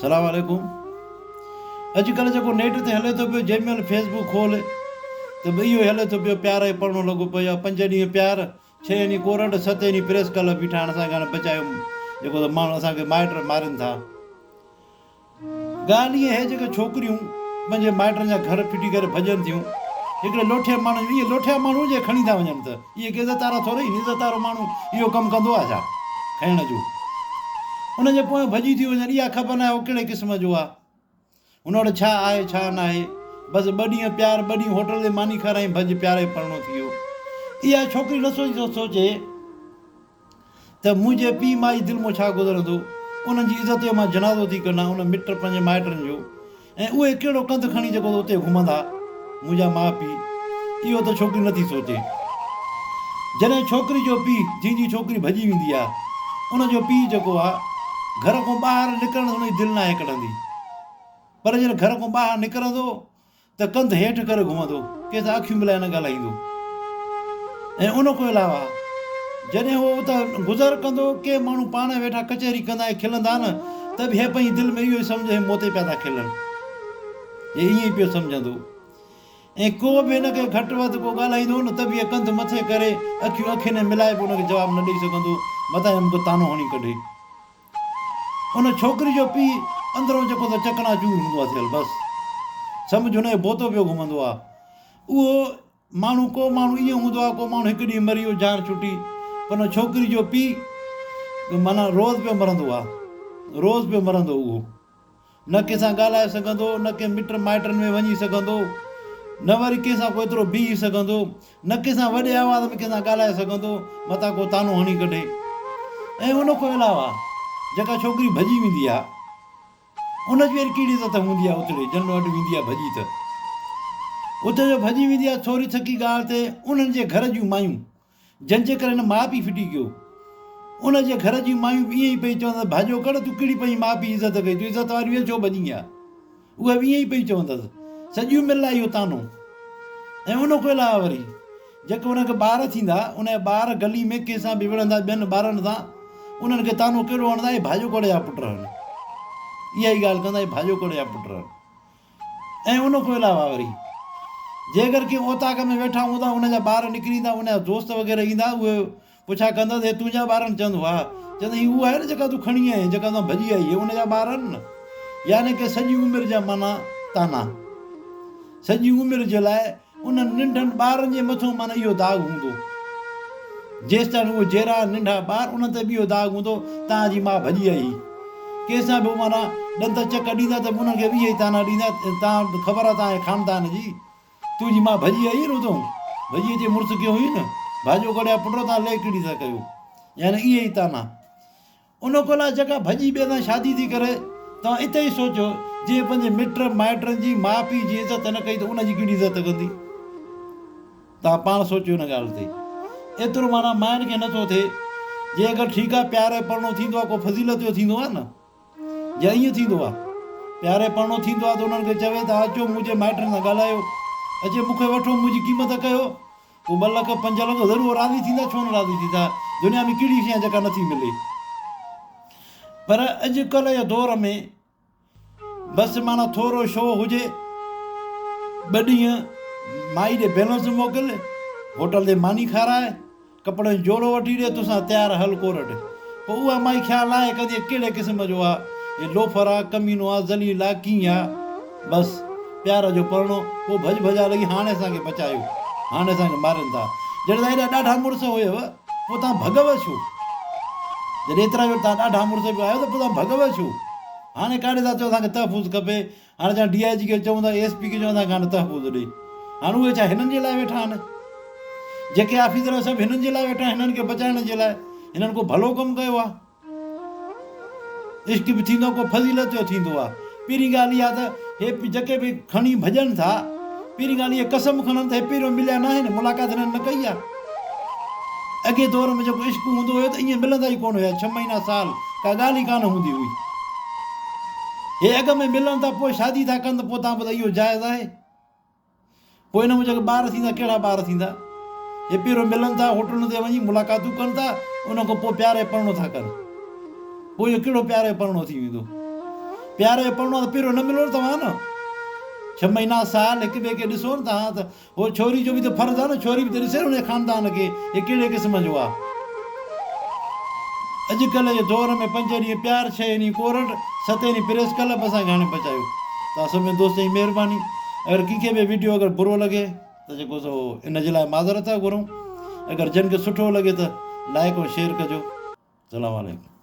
سلام عليڪم اڄڪلهه جيڪو نيٽ تي هلي ٿو پيو جنهن مهل فيس بڪ کول ته به اهو هلي ٿو پيو پيار جو پرڻو لڳو پيو آهي پنج ڏينهن پيار ڇهه ڏينهن ڪورٽ ست ڏينهن پريس ڪلب بيٺا آهن اسان کي هاڻي بچايو جيڪو ته ماڻهو اسان کي مائٽ مارين ٿا ڳالهه اها آهي جيڪي ڇوڪريون پنهنجي مائٽن جا گهر ڦٽي ڪري ڀڄن ٿيون، هڪڙي لوٺي ماڻهو جو اهي لوٺيا ماڻهو جي کڻي ٿا وڃن ته اهي ڪي عزت وارا ٿورئي آهن، عزت وارو ماڻهو اهو ڪم ڪندو آهي ڇا کڻڻ جو؟ ان جي پويان ڀڄي ٿيون وڃن اها خبر ناهي هو ڪهڙي قسم جو آهي، هن وٽ ڇا آهي ڇا ناهي، بس ٻه ڏينهن پيار ٻه ڏينهن هوٽل تي ماني کارائين ڀڄ پياري پرڻو ٿي ويو. اها ڇوڪري نه سوچي. ته منهنجي پيء ماء جي دل مان ڇا گذرندو، انهن جي عزت جو مان جنازو ٿي ڪڍان، ان مٽ پنهنجي مائٽن جو، ۽ اهي ڪهڙو ڪنڌ کڻي جيڪو اتي گهمندا، منهنجا ماء پيء، اهو ته ڇوڪري نٿي سوچي. جڏهن ڇوڪري جو پيء، جنهن جي ڇوڪري ڀڄي ويندي آ، ان جو پيء جيڪو آ، گهر کان ٻاهر نڪرڻ هن جي دل ناهي ڪڍندي، پر جڏهن گهر کان ٻاهر نڪرندو ته ڪنڌ هيٺ ڪري گهمندو، ڪنهن سان اکيون ملائي نه ڳالهائيندو ۽ ان کان علاوه جڏهن هو اتان گذر ڪندو، ڪي ماڻهو پاڻ ۾ ويٺا ڪچهري ڪندا ۽ کلندا نه ته به هي پنهنجي دل ۾ اهو ئي سمجهندو هي مون تي پيا ٿا کلن. هي ائين ئي پيو سمجهندو ۽ ڪو به هن کي گهٽ وڌ ڪو ڳالهائيندو نه ته به هي ڪنڌ مٿي ڪري اکيون اکين ۾ ملائي به ان کي جواب نه ڏئي سگهندو، متان هي مون کي طعنو هڻي ڪڍي. ان ڇوڪري جو پيء اندرون جيڪو ته چڪنا چور هوندو آهي ٿيل بس سمجهه هن جو بوتو پيو گهمندو آهي اهو ماڻهو ڪو ماڻهو ائين هوندو آهي ڪو ماڻهو هڪ ڏينهن مري ويو جان ڇٽي پر ان ڇوڪري جو پيء معنيٰ روز پيو مرندو آهي روز پيو مرندو اهو نه ڪنهن سان ڳالهائي سگهندو، نه ڪنهن مٽ مائٽن ۾ وڃي سگهندو، نه وري ڪنهن سان ڪو ايترو بيهي سگهندو، نه ڪنهن سان وڏي آواز ۾ ڪنهن سان ڳالهائي سگهندو، متان ڪو طعنو هڻي ڪڍي. ۽ ان کان علاوه جيڪا ڇوڪري ڀڄي ويندي آهي، ان جي وري ڪهڙي عزت هوندي آهي اتڙي جن وٽ ويندي آهي ڀڄي ته. اتي جو ڀڄي ويندي آهي ٿوري ٿڪي ڳالهه تي انهن جي گهر جون مايون جنھن جي ڪري ھن ماء پيء ڦٽي ڪيو. ان جي گھر جون مايون به ائين ئي پئي چوندس، ڀاڄو ڪڙ، تون ڪھڙي پنھنجي ماء پيء جي عزت ڪئي، تون عزت واري ھئين ڇو ڀڄين ھا؟ اھي به ائين ئي پئي چوندس. سڄي عمر لاء اھو طعنو. ۽ ان کان علاوه وري جيڪي ان کي ٻار ٿيندا، ان جا ٻار گلي ۾ ڪنھن سان به وڙھندا ٻين ٻارن سان، انھن کي طعنو ڪھڙو ھڻندا، اھي ڀاڄو ڪڙ جا پٽ ھن. اھا ئي ڳالھه ڪندا، اھي ڀاڄو ڪڙ جا پٽ ھن. ۽ ان کان علاوه وري جيڪر ڪنهن اوطاق ۾ ويٺا هوندا ان جا ٻار نڪري ايندا ان جا دوست وغيره ايندا اهي پڇا ڪندس هي تنهنجا ٻار آهن چوندو ها چوندو هي اهو آهي نه جيڪا تون کڻي آئين جيڪا تون ڀڄي آئي هي ان جا ٻار آهن نه يعني ڪه سڄي عمر جا معنيٰ طعنا سڄي عمر جي لاء انهن ننڍن ٻارن جي مٿو معنيٰ اهو داغ هوندو. جيستائين اهي جيئرا ننڍا ٻار انهن تي به اهو داغ هوندو، توهان جي ماء ڀڄي آئي هئي. ڪنهن سان به معنيٰ ڏند چڪ ڏيندا ته به انهن کي به اهي ئي طعنا ڏيندا، توهان خبر آهي توهان جي خاندان جي، تنهنجي ماء ڀڄي آئي هئي نه اتئون، ڀڄي اچي مڙس ڪيو هئي نه، ڀاڄو ڪڙيا پٽ توهان لئه ڪهڙي ٿا ڪيو. يعني اهي ئي طعنا. ان کان علاوه جيڪا ڀڄي ٻئي سان شادي ٿي ڪري، توهان اتي ئي سوچيو، جنهن پنهنجي مٽ مائٽن جي، ماء پيء جي عزت نه ڪئي ته ان جي ڪهڙي عزت ڪندي؟ توهان پاڻ سوچيو ان ڳالهه تي. ايترو معنيٰ ماين کي نه ٿو ٿئي. جي اگر ٺيڪ آ پيار ۽ پرڻو ٿيندو آ ڪو فضيلت جو ٿيندو آ نه. جي ائين ٿيندو آ. پيار ۽ پرڻو ٿيندو آ ته انهن کي چوي ته اچو منهنجي مائٽن سان ڳالهايو. اچي مون کي وٺو منهنجي قيمت ڪيو. پوء ٻه لک پنج لک ضرور راضي ٿيندا ڇو نه راضي ٿيندا دنيا ۾ ڪهڙي شيء آهي جيڪا نٿي ملي پر اڄ ڪلهه جي دور ۾ بس معنيٰ ٿورو شو هجي ٻه ڏينهن مائي ڏي بيلنس موڪل هوٽل تي ماني کارائي ڪپڙن جو جوڙو وٺي ڏي توسان تيار هل ڪورٽ پوء اها مائي خيال ناهي ڪندي ڪهڙي قسم جو آ هي لوفر آ ڪمينو آ ذليل آ ڪيئن آ بس پيار جو پرڻو، پوء ڀڄ ڀڄا لڳي، هاڻي اسان کي بچايو، هاڻي اسان کي مارين ٿا. جڏهن توهان ايڏا ڏاڍا مڙس هيؤ، پوء توهان ڀڳؤ ڇو؟ جڏهن ايترا جو توهان ڏاڍا مڙس به آهيو ته پوء توهان ڀڳؤ ڇو؟ هاڻي ڪاڏي ٿا چئو اسان کي تحفظ کپي، هاڻي چوان ڊي I جي کي چئون ٿا، ايس پي کي چئون اسان کي هاڻي تحفظ ڏي. هاڻي اهي ڇا هنن جي لاء ويٺا آهن؟ جيڪي آفيسر سڀ هنن جي لاء ويٺا آهن، هنن کي بچائڻ جي لاء. هنن ڪو ڀلو ڪم ڪيو آهي؟ عشق به ٿيندو آهي ڪو فضيلت جو ٿيندو آهي. پهرين ڳالهه اها ته هي جيڪي به کڻي ڀڄن ٿا، پهرين ڳالهه اهي قسم کڻن ته هي پهريون مليا ناهن، ملاقات هنن نه ڪئي آهي. اڳئين دور ۾ جيڪو عشق هوندو هيو ته ائين ملندا ئي ڪونه هيا، ڇهه مهينا سال ڪا ڳالهه ئي ڪانه هوندي هئي. هي اڳ ۾ ملن ٿا پوء شادي ٿا ڪن ته پوء توهان ٻڌايو اهو جائز آهي؟ پوء ان مان جيڪي ٻار ٿيندا ڪهڙا ٻار ٿيندا؟ هي پهريون ملن ٿا، هوٽلن تي وڃي ملاقاتون ڪن ٿا، ان کان پوء پيار ۽ پرڻو ٿا ڪن. پوء اهو ڪهڙو پيار ۽ پرڻو ٿي ويندو؟ پيار جو پرڻو آ ته پهريون نه ملو نه توهان نه ڇهه مهينا سال هڪ ٻئي کي ڏسو نه توهان ته هو ڇوري جو به ته فرض آ نه ڇوري به ته ڏسي نه ان جي خاندان کي هي ڪهڙي قسم جو آ. اڄ ڪلهه جي دور ۾ پنج ڏينهن پيار ڇهين ڏينهن ڪورٽ ستين ڏينهن پريس ڪلب اسان کي هاڻي بچايو توهان سڀني دوستن جي مهرباني اگر ڪنهن کي به وڊيو اگر برو لڳي ته جيڪو سو ان جي لاء معذرت ٿا گهرون اگر جن کي سٺو لڳي ته لائڪ ۽ شيئر ڪجو سلام عليڪم.